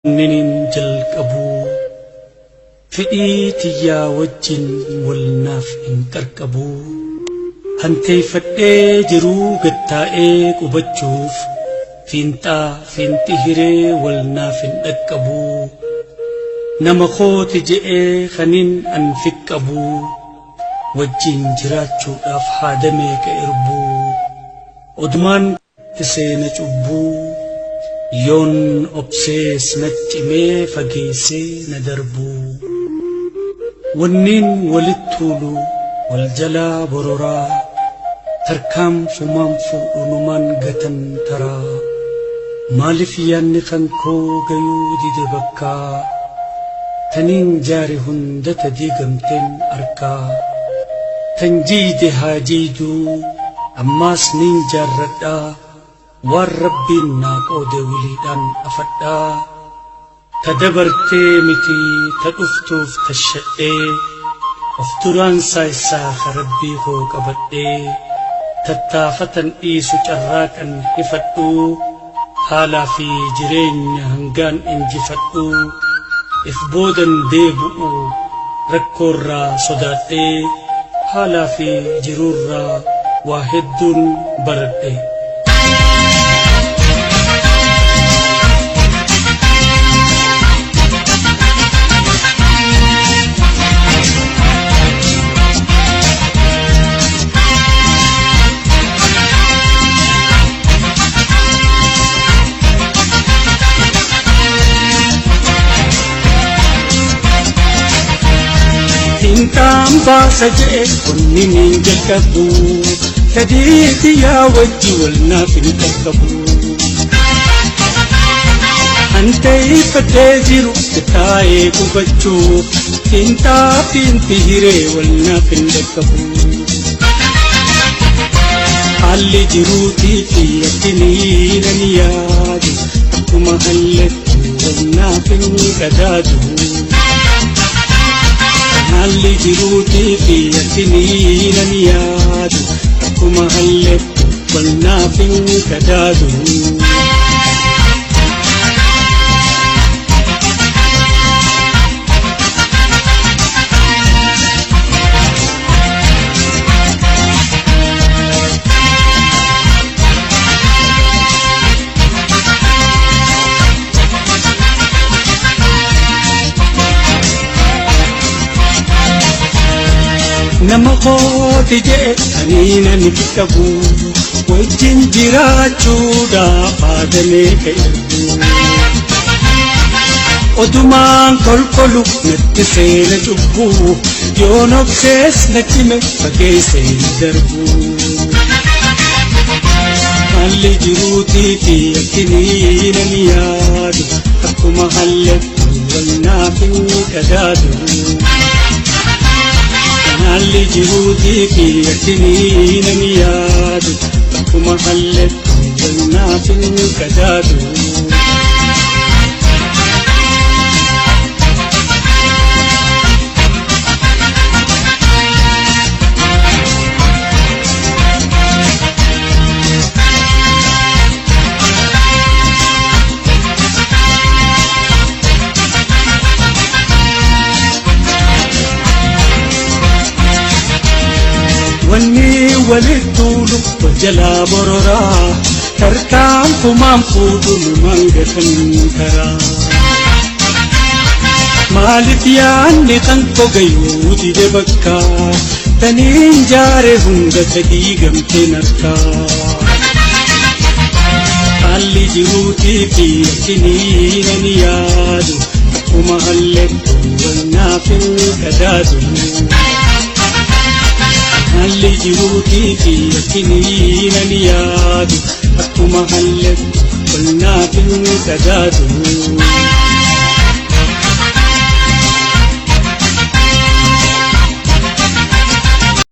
Ninin jalqabuu fedhii tiyyaa wajjin wal naaf hin qarqabuu hanteeffadhee jiruu gattaa'ee qubachuuf fiinxaa fiinxi hiree wal naaf hin dhaqqabuu nama kooti je'ee kanin an fiqqabuu wajjin jiraachuudhaaf haadamee ka irbuu odumaan seena cubbuu yoon obsees na cimee fageessee na darbuu wanniin walitti tuulu wal jalaa bororaa tarkaanfumaan fuudhunumaan gatan taraa maaliif yaanni kan koo gayuu dide bakkaa taniin jaare hundata diigamteen arkaa tan jiide haa jiiduu ammaas nin jaarradhaa waan rabbiin naa qoode wiliidhaan afadhaa ta dabartee miti ta dhuftuuf tashadhee of duraan saaysaa ka rabbii koo qabadhee tattaafatan dhiisu carraaqan hifadhuu haalaa fi jireenya hangaan injifadhuu if boodan deebi'u rakkoorraa sodaadhee haalaa fi jiruurraa waa hedduun baradhe. Fiinxaan baasa je'e wanni niin jalqabu fedhii tiyyaa wajji wal naaf hin qaqqabu. Hanteeffadhee jiru taa'ee qubachuuf fiinxaa fiinti hiree wal naaf hin dhaqqabu. Haalli jiruutii fi akkinii nan yaadu akkuma hallattu wal naaf hin qadaadu. Haalli jiruutii fi akkinii nan yaadu akkuma hallattu wal naaf hin qadaadu. Nama kooti je'e aniin ani qabu wajjin jiraachuudhaaf haadamee ka ergu. Odumaan kolkolu natti seena cubbuu yoon obsees na cime fageessee na darbu. Haalli jiruutii fi akkinii nan yaadu akkuma hallattu wal naaf hin qadaadu. Haalli jiruutii fi akkinii nan yaadu akkuma hallattu wal naaf hin qadaadu. Wanni walitti tuulu wal jalaa bororaa tarkaanfumaan fuudhunumaan gatan karaa. Maaliif yaanni kan koo gayuu dide bakkaa taniin jaare hunda diigamteen harkaa. Haalli jiruutii fi akkinii nan yaadu akkuma hallattu wal naaf hin qadaadu. Haalli jiruutii fi akkinii nan yaadu akkuma hallattu wal naaf hin qadaadu.